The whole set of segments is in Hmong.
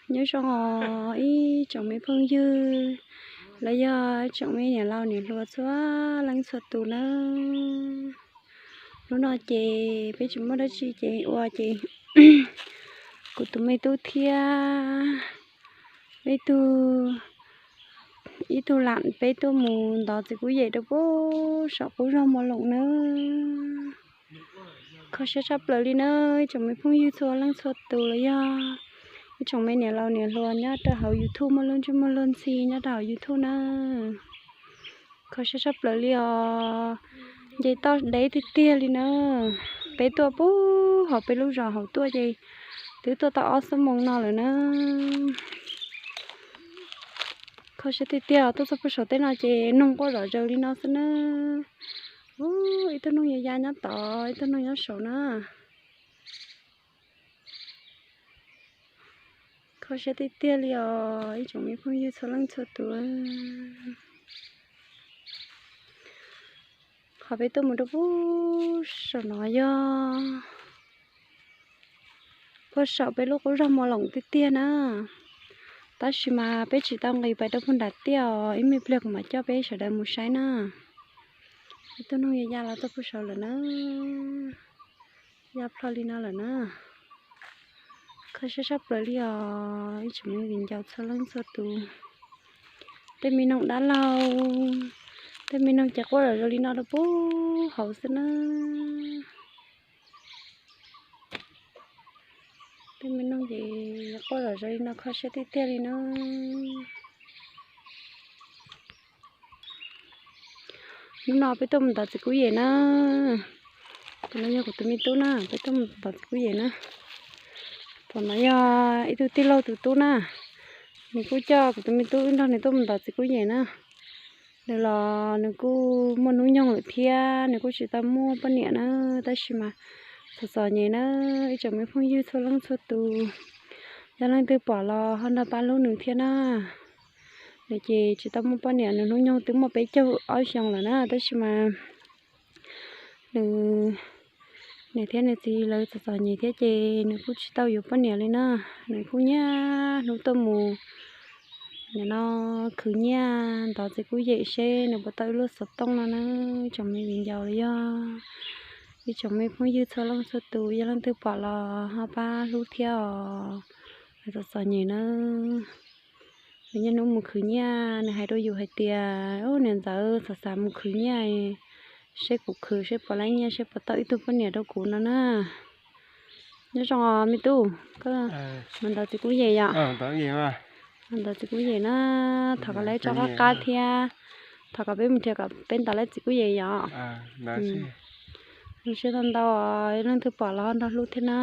Nyob zoo os ib tsoom me phooj ywg los yog ib tsoom me niam laus niam hluas txhua leej txhua tus nawb. Hnub no ces peb tsis muaj dab tsi ces ua ces kuv tus me tub thiab peb tug, ib tug lam peb tuaj mus ntov txiv kuj yem rau puag saum qub zog Mos Loos nawb. Kho siab tshaj plaws li nawb ib tsoom me phooj ywg txhua leej txhua tus los yog ib tsoom me niam laus niam hluas nyob rau hauv YouTube muaj lub ntsej muag luag ntxhi nyob rau hauv YouTube na. Kho siab tshaj plaws li os. Nce toj deb tiag tiag li na. Peb tuaj puag hauv peb lub zos hauv tuaj ces twb tuaj tau ob xuab moos no lawm na. Kho siab tiag tiag tuaj txog puag saum tej no ces noog quaj zom zaws li no xwb na. Ib tug noog ya ya nyob tod ib tug noog nyob saud na. Kho siab tiag tiag li os ib tsoom me phooj ywg txhua leej txhua tus. Qhov peb tuaj mus rau puag saum no yog puag saum peb lub qub zog Mos Loos tiag tiag na. Tab sis mas peb tsis tau nqis pais rau puag nram tiaj os ib me pliag kuv mam coj peb sawv daws mus saib na. Ib tug noog ya ya los tuaj puag saud lawm na. Ya plho li no lawm na. Kho siab tshaj plaws li os ib tsoom me viv ncaus txhua leej txhua tus. Tej me noog dab laug, tej me noog ces quaj zom zaws li no rau puag hauv xwb na. Tej me noog ces quaj zom zaws li no kho siab tiag tiag li na. Hnub no peb tuaj mus ntov txiv kuj yem na. Tus no yog kuv tus me tub na, peb tuaj mus ntov txiv kuj yem na. Tom no yog ib tug tij laug tus tub na, nws kuj coj kuv tus me tub wb nrog nws tuaj mus ntov txiv kuj yem na. Nws los nws kuj muaj hnub nyoog lawm thiab nws kuj tsis tau muaj poj niam na, tab sis mas txom txom nyem na ib tsoom me phooj ywg txhua leej txhua tus. Yog leej twg pom los ho nrog pab hlub nws thiab na. Nws ces tsis tau muaj poj niam, nws hnub nyoog twb muaj peb caug ob xyoos lawm na, tab sis mas nws, nws thiab nws txiv lawv txom txom nyem thiab ces nws kuj tsis tau yuav poj niam li na. Nws kuj niaj hnub tuaj mus nim no khwv nyiaj ntov txiv kuj yem seb nws puas tau ib lub xov tooj no na. Tsoom me viv ncaus los yog ib tsoom me phooj ywg txhua leej txhua tus, yog leej twg pom los ho pab hlub thiab os. Nws txom txom nyem na. Nws niaj hnub mus khwv nyiaj, nws hais rau yus hais tias, niam ntxawm, xav xav mus khwv nyiaj, seb kuv khwv seb puas laib nyiaj seb puas tau ib tug poj niam rau kuv no na. Nyob zoo os me tub, koj mus ntov txiv kuj yem yom? Mus ntov txiv kuj yem na, thov kom laib tso qab qab thiab, thov kom peb mus nrhiav kom peb ntov laib txiv kuj yem yom? Zoo siab ntau ntau, leej twg pom los ho nrog hlub thiab na.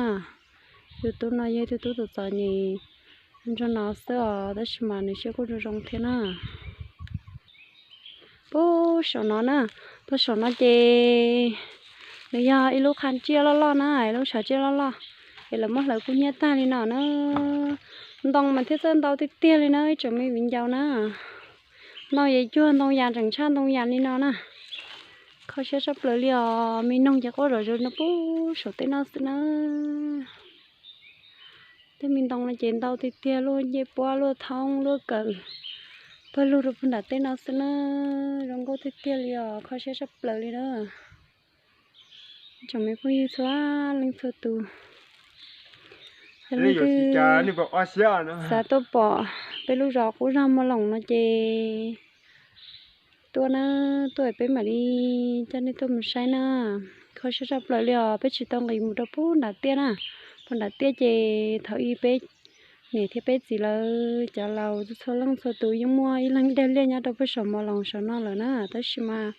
Tus tub no yog tus tub txom txom nyem, nrog no xwb os, tab sis mas nws siab kuj zoo zoo thiab na. Puag saum no na, puag saum no ces nws yog ib lub qhov tsiaj loj loj na, ib lub tshav tsiaj loj loj, es lawv muab hlawv kub hnyiab tag li no na. Ntoo mas thiaj txawj ntau tiag tiag li na ib tsoom me viv ncaus na. Ntoo yeej cuag ntoo yas, tseem tshaj ntoo yas li no na. Kho siab tshaj plaws li os, me noog ces quaj zom zaws no puag saum tej no xwb na. Tej me ntoo no ces ntau tiag tiag, luaj ncej puab luaj thoob luaj kawm, pawg lug rau puag nram tej no xwb na. Zoo nkauj tiag tiag li os, kho siab tshaj plaws li na. Tsoom me phooj ywg txhua leej txhua tus, yog leej twg xav tuaj pom peb lub zos qub zog Mos Loos no ces tuaj na, tuaj peb mam li coj nej tuaj mus saib na. Kho siab tshaj plaws li os, peb tsis tau nqis mus rau puag nram tiaj na. Puag nram tiaj ces thaum ub peb niam thiab peb txiv lawv cov laus txhua leej txhua tus yeej muaj ib leeg dej liaj nyob rau puag saum Mos Loos saum no lawm na, tab sis mas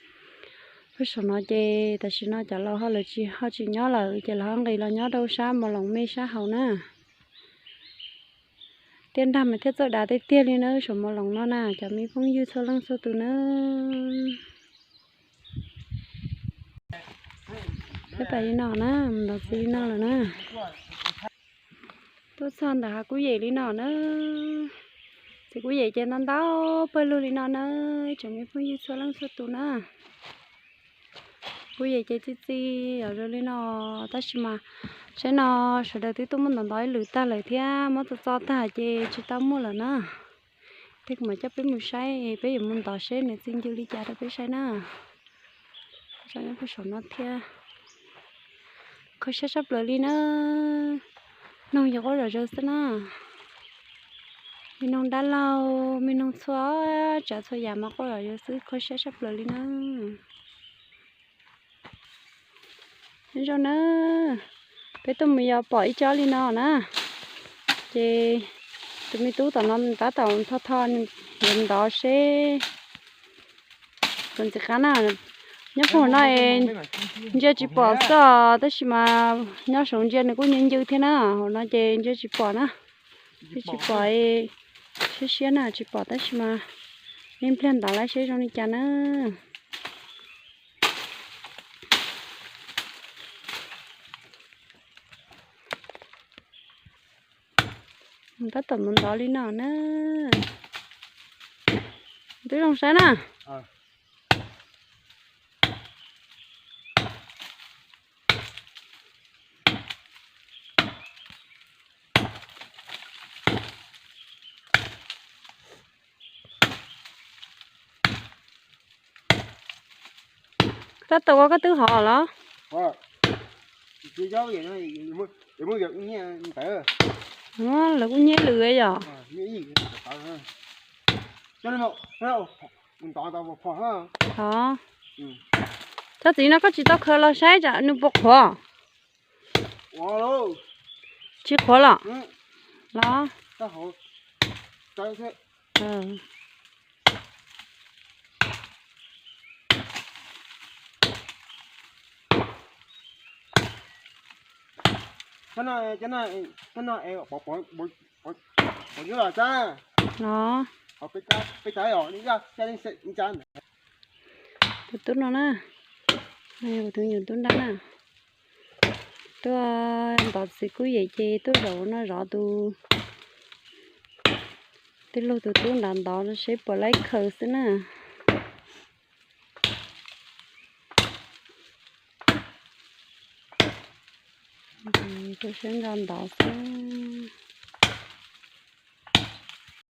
puag saum no ces tam sim no cov laus ho lawv tsis, ho tsis nyob lawm ces lawv ho nqis los nyob rau sab Mos Loos me sab hauv na. Tiaj nrag mas thiaj txawj dav tiag tiag li na, saum Mos Loos no na cov me phooj ywg txhua leej txhua tus na. Peb pais li no na, mus ntov txiv li no lawm na. Tuaj txog ntawm hav kuj yem li no na. Txiv kuj yem ces ntau ntau pawg lug li no na, tsoom me phooj ywg txhua leej txhua tus na. Kuj yam ces txi txiv yam zoo li no, tab sis mas saib no sawv daws twb tuaj muab ntov ntov ib lwm tag lawm thiab, muab txo txo tag ces tsis tau muaj lawm na. Thiab kuv mam coj peb mus saib, peb yuav mus ntov seb nws txi ncw li cas rau peb saib na. Nyob puag saum no thiab. Kho siab sab plaws li na. Noog yog quaj zom zaws xwb na. Me noog dab laug, me noog txhua tsav txhua yam mas quaj zom zaws xwb, kho siab sab plaws li na. Nyob zoo na, peb tuaj mus yos pom ib co li no na. Ces tus me tub tom no tab tom tho tho, yuav ntov seb puas ntxim qab na. Nyob puag no es ntsia tsis pom xwb, tab sis mas nyob saum ntsia nws kuj ncw ncw thiab na. Hauv no ces ntsia tsis pom na. Ntsia tsis pom, siab siab na tsis pom, tab sis mas ib pliag ntov lawm seb zoo li cas na. Tab tom mus ntov li no na. Twb zoo saib na. Tab tom ua koj twb hov los? Lawv kuj nyiaj lwm yom. Tsob txiv no koj tsis tau khaws los saib tsam nws puas qhuav. Tsis qhuav los? Los. Los. Tus tub no na, tus nyuam tub nrab na, tuaj ntov txiv kuj yem ces tuaj zaum no zov tus tij laug tus tub nrad ntov seb puas laib khaws xwb na. Tuaj saib nrog ntov xwb.